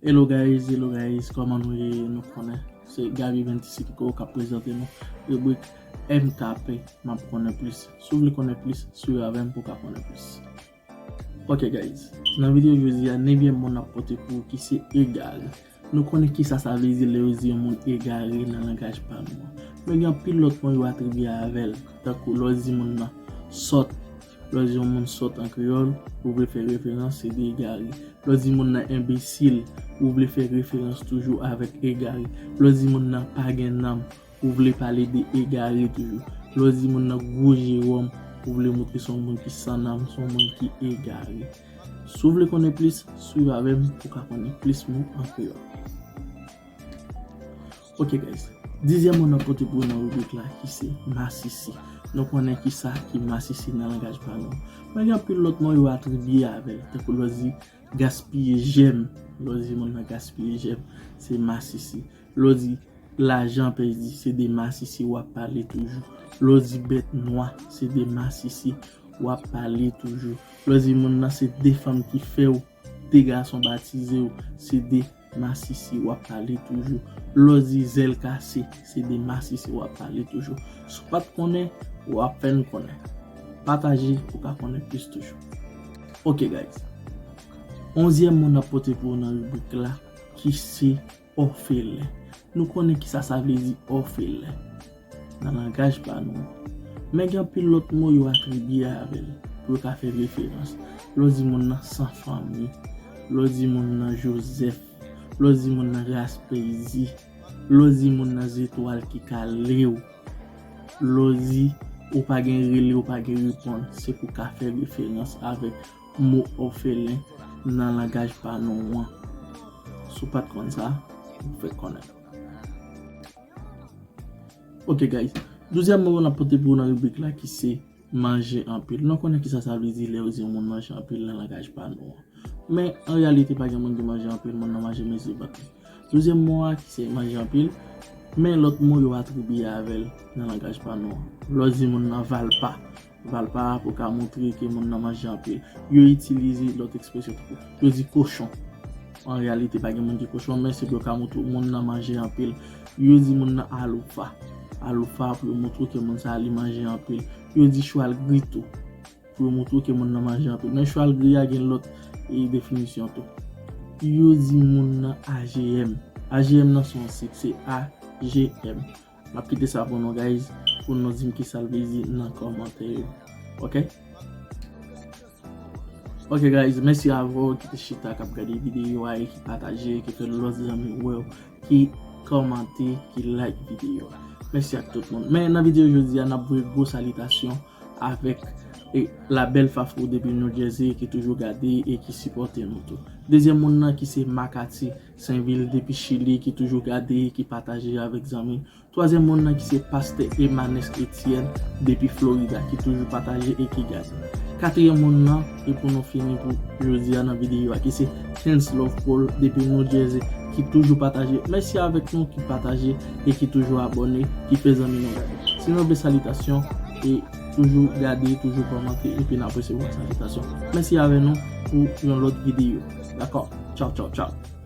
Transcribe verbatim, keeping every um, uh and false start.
Hello guys, hello guys, kòman nou ye? Nou konnen se Gaby Venticinco k ap prezante nou ribrik M K P, m ap konnen plis. Si w vle konnen plis, swiv avè m pou w ka konnen plis. Ok guys, nan videyo jodi a, nevyèm mo n ap pote pou ou ki se egare. Nou konnen kisa sa vle di lè yo di yon moun egare nan langaj pa nou an. Men gen anpil lòt mo yo atribye avè l, tankou lè w di moun nan sòt. Lè w di yon moun sòt an kreyòl, ou vle fè referans, se de egare. Lè w di moun nan enbesil, ou vle fè referans toujou avèk egare. Lè w di moun nan pa gen nanm, ou vle pale de egare toujou. Lè w di moun nan gwo Jewòm, ou vle montre se yon moun ki san nanm, se yon moun ki egare. Si w vle konnen plis, swiv avè m pou w ka konnen plis mo an kreyòl. Ok guys, dizyèm mo n ap pote pou nou nan ribrik la ki se masisi. Nou konnen kisa ki masisi nan langaj pa nou. Men gen anpil lòt mo yo atribye avè l, tankou lè w di gaspiye jèm. Lè w di moun nan gaspiye jèm, se masisi. Lè w di lajan pèdi, se de masisi w ap pale toujou. Lè w di bèt nwa, se de masisi w ap pale toujou. Lè w di moun nan se de fanm ki fè w, de gason batize w, se de masisi w ap pale toujou. Lè w di zèl kase, se de masisi w ap pale toujou. Si w pa t konnen, w ap fè n konnen. Pataje pou w ka konnen plis toujou. Ok guys. Onzyèm mo n ap pote pou w nan ribrik la, ki se òfelen. Nou konnen kisa sa vle di òfelen nan langaj pa nou an. Men gen anpil lòt mo yo atribye avè l pou yo ka fè referans. Lè w di moun nan san fanmi, lè w di moun nan Jozèf, lè w di moun nan ras pèdi, lè w di moun nan zetwal ki kale w, lè w di ou pa gen rele, ou pa gen reponn, se pou w ka fè referans avèk mo òfelen nan langaj pa nou an. Si w pa t konn sa, ou fèk konnen. Ok guys, douzyèm mo n ap pote pou w nan ribrik la ki se manje anpil. Nou konnen kisa sa vle di lè yo di yon moun manje anpil nan langaj pa nou an. Men an reyalite pa gen moun ki manje anpil, moun nan manje mezi vant li. Douzyèm mo a ki se manje anpil, men lòt mo yo atribye avè l nan langaj pa nou an. Lè w di moun nan valpa, valpa pou ka montre ke moun nan manje anpil. Yo itilize lòt ekspresyon tankou, yo di kochon. An reyalite pa gen moun ki kochon, men se pou yo ka montre moun nan manje anpil. Yo di moun nan aloufa. Aloufa pou yo montre ke moun sa a li manje anpil. Yo di chwal gri tou pou yo montre ke moun nan manje anpil. Men chwal gri a gen lòt, e, definisyon tou. Yo di moun nan A G M. A G M nan se yon sik, se A G M. M ap kite sa pou nou guys, pou nou di m kisa l vle di nan kòmantè yo. Ok? Ok guys, mèsi avè w ki te chita k ap gade videyo a e ki pataje, ki fè lòt zanmi wè w, ki kòmante, ki like videyo a. Mèsi ak tout moun. Men nan videyo jodi a, n ap voye gwo salitasyon avèk, e, la bèl Fafou depi New Jersey ki toujou gade e ki sipòte nou tou. Dezyèm moun nan ki se Makati Senvil depi Chili ki toujou gade e ki pataje avèk zanmi. Twazyèm moun nan ki se pastè Emanes Etienne depi Florida ki toujou pataje e ki gade. Katriyèm moun nan, e pou nou fini pou jodi a nan videyo a, ki se Kenslove Paul depi New Jersey ki toujou pataje. Mèsi avèk nou ki pataje e ki toujou abòne, ki fè zanmi nou gade. Se yon bèl salitasyon e toujou gade, toujou kòmante epi n ap resevwa salitasyon. Mèsi avè nou pou yon lòt videyo. Dakò? Tchaw, tchaw, tchaw.